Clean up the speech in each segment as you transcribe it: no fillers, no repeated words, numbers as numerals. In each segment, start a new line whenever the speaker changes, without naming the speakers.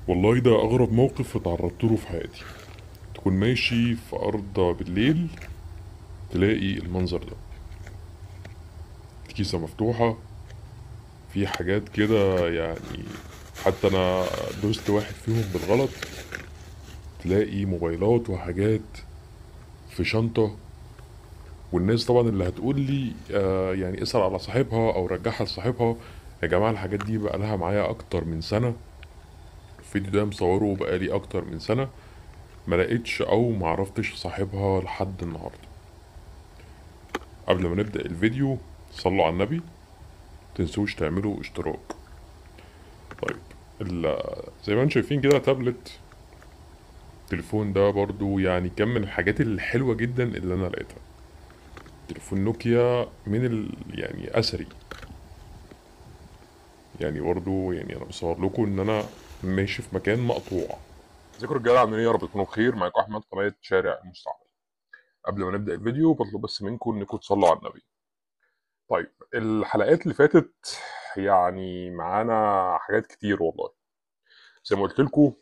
والله ده أغرب موقف اتعرضت له في حياتي. تكون ماشي في أرض بالليل تلاقي المنظر ده، الكيسة مفتوحة، في حاجات كده يعني حتى أنا دوست واحد فيهم بالغلط. تلاقي موبايلات وحاجات في شنطة، والناس طبعا اللي هتقول لي يعني اسأل على صاحبها أو رجعها لصاحبها. يا جماعة الحاجات دي بقى لها معايا أكتر من سنة، الفيديو ده مصوره بقالي أكتر من سنة، ما لقيتش أو ما عرفتش صاحبها لحد النهاردة. قبل ما نبدأ الفيديو صلوا على النبي، متنسوش تعملوا اشتراك. طيب زي ما انتم شايفين كده تابلت التليفون ده برضو يعني كان من الحاجات الحلوة جدا اللي انا لقيتها. تليفون نوكيا من يعني اثري، يعني برضو يعني انا بصور لكم ان انا ماشي في مكان مقطوع. ازيكم رجاله، عاملين ايه؟ يا رب تكونوا بخير. معاكم احمد قناة شارع المستعمل. قبل ما نبدا الفيديو بطلب بس منكم انكم تصلوا على النبي. طيب الحلقات اللي فاتت يعني معانا حاجات كتير والله، زي ما قلت لكم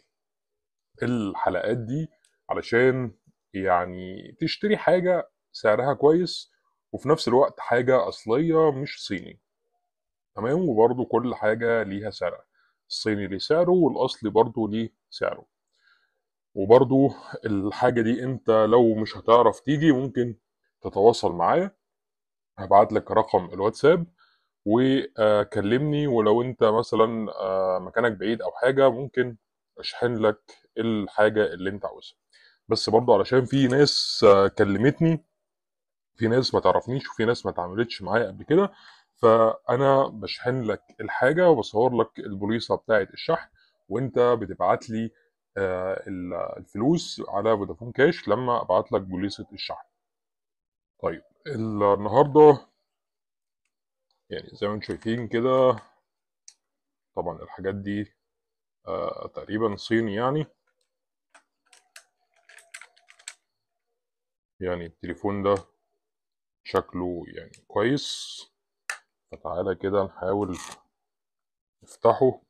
الحلقات دي علشان يعني تشتري حاجة سعرها كويس وفي نفس الوقت حاجة اصلية مش صيني، تمام؟ وبرضو كل حاجة ليها سعرها، الصيني ليه سعره والاصلي برضو ليه سعره. وبرضو الحاجة دي انت لو مش هتعرف تيجي ممكن تتواصل معايا، هبعت لك رقم الواتساب وكلمني، ولو انت مثلا مكانك بعيد او حاجة ممكن اشحن لك الحاجة اللي انت عاوزها. بس برضو علشان في ناس كلمتني، في ناس ما تعرفنيش وفي ناس ما تعاملتش معايا قبل كده، فانا بشحن لك الحاجة وبصور لك البوليصه بتاعه الشحن، وانت بتبعت لي الفلوس على فودافون كاش لما ابعت لك بوليصه الشحن. طيب النهارده يعني زي ما انتم شايفين كده، طبعا الحاجات دي تقريبا صيني، يعني التليفون ده شكله يعني كويس، فتعالى كده نحاول نفتحه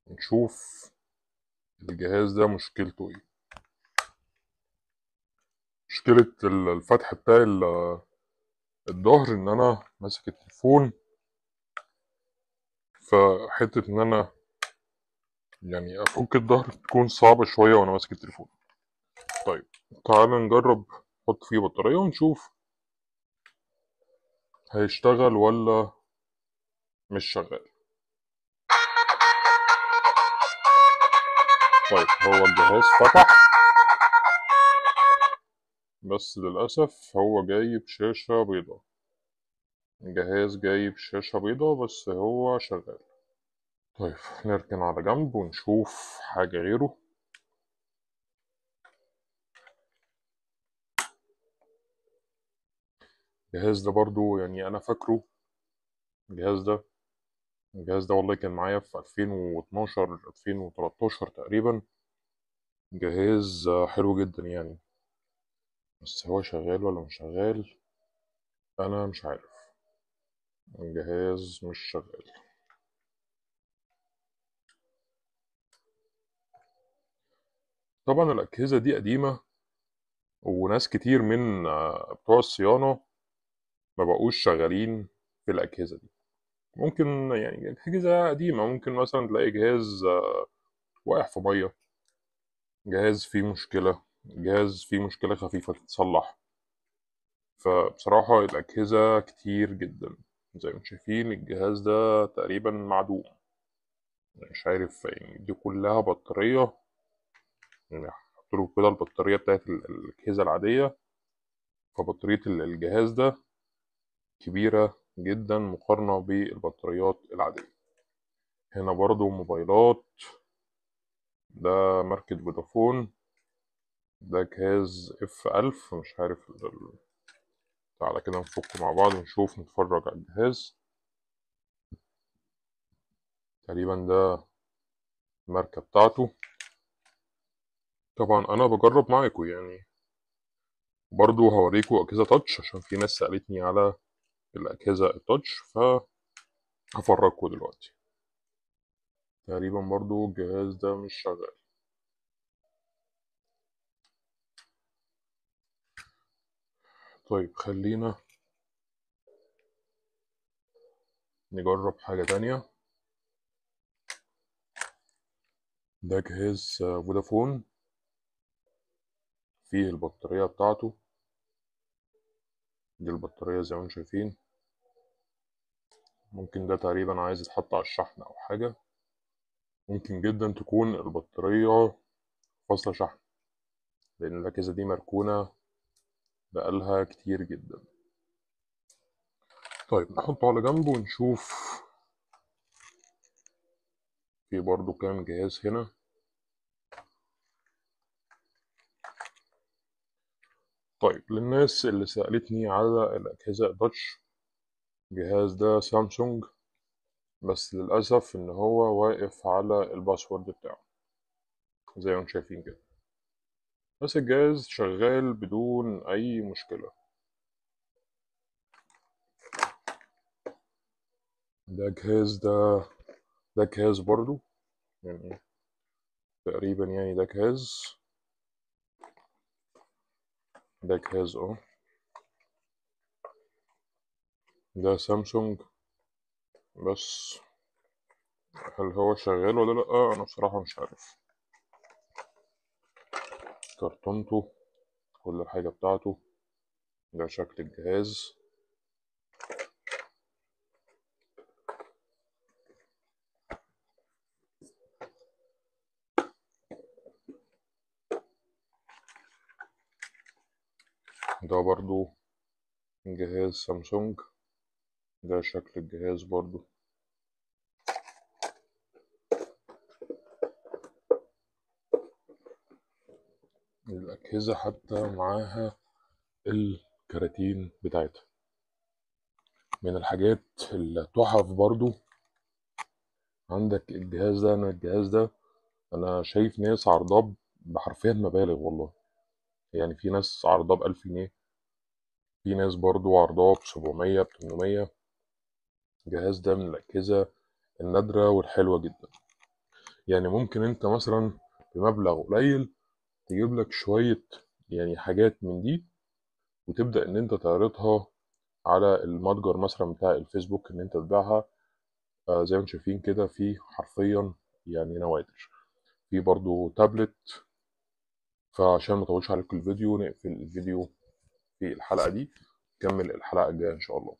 ونشوف الجهاز ده مشكلته ايه. مشكلة الفتح بتاع الظهر ان انا ماسك التليفون، فحتة ان انا يعني افك الظهر تكون صعبة شوية وانا ماسك التليفون. طيب تعالى نجرب نحط فيه بطارية ونشوف هيشتغل ولا مش شغال. طيب هو الجهاز فتح، بس للأسف هو جاي بشاشة بيضاء. الجهاز جاي بشاشة بيضاء بس هو شغال. طيب نركن على جنب ونشوف حاجة غيره. الجهاز ده برضو يعني أنا فاكره، الجهاز ده والله كان معايا في 2012 2013 تقريبا. جهاز حلو جدا يعني، بس هو شغال ولا مش شغال أنا مش عارف. الجهاز مش شغال. طبعا الأجهزة دي قديمة، وناس كتير من بتوع الصيانة ما بقوش شغالين في الأجهزة دي. ممكن يعني أجهزة قديمة، ممكن مثلا تلاقي جهاز واقع في مية، جهاز فيه مشكلة، جهاز فيه مشكلة خفيفة تتصلح. فبصراحة الأجهزة كتير جدا زي ما انتم شايفين. الجهاز ده تقريبا معدوم، مش عارف يعني دي كلها بطارية، يعني هحط له كده البطارية بتاعت الأجهزة العادية، فبطارية الجهاز ده كبيرة جدا مقارنة بالبطاريات العادية. هنا برضو موبايلات، ده ماركة فودافون، ده جهاز اف 1000، مش عارف تعالى كده نفكه مع بعض ونشوف، نتفرج على الجهاز. تقريبا ده الماركة بتاعته. طبعا انا بجرب معاكم يعني، برضو هوريكم اجهزة تاتش عشان في ناس سألتني على الأجهزة التاتش، فهفرجكم دلوقتي. تقريبا برضو الجهاز ده مش شغال. طيب خلينا نجرب حاجة تانية. ده جهاز فودافون، فيه البطارية بتاعته، دي البطارية زي ما انتم شايفين. ممكن ده تقريبا عايز يتحط على الشحن أو حاجة، ممكن جدا تكون البطارية فاصلة شحن، لأن الأجهزة دي مركونة بقالها كتير جدا. طيب نحطه على جنب ونشوف في برضو كام جهاز هنا. طيب للناس اللي سألتني على الأجهزة التاتش، الجهاز ده سامسونج، بس للأسف إن هو واقف على ال password بتاعه زي ما انتم شايفين كده، بس الجهاز شغال بدون أي مشكلة. ده جهاز، ده جهاز برضو، يعني تقريبا يعني ده جهاز، ده جهاز ده سامسونج، بس هل هو شغال ولا لأ؟ أنا بصراحة مش عارف. كرتونته، كل الحاجة بتاعته، ده شكل الجهاز. ده برضو جهاز سامسونج، ده شكل الجهاز برضو. الأجهزة حتى معاها الكراتين بتاعتها. من الحاجات التحف برضو عندك الجهاز ده. أنا الجهاز ده أنا شايف ناس عرضاه بحرفيا مبالغ والله، يعني في ناس عرضاه ب1000 جنيه، في ناس برضو عرضاه ب700، ب800. الجهاز ده من الأجهزة النادرة والحلوة جدا، يعني ممكن انت مثلا بمبلغ قليل تجيب لك شوية يعني حاجات من دي، وتبدأ ان انت تعرضها على المتجر مثلا بتاع الفيسبوك ان انت تبيعها. زي ما انتم شايفين كده في حرفيا يعني نوادر. في برضو تابلت. فعشان ما اطولش عليكم الفيديو نقفل الفيديو في الحلقة دي، نكمل الحلقة الجاية ان شاء الله.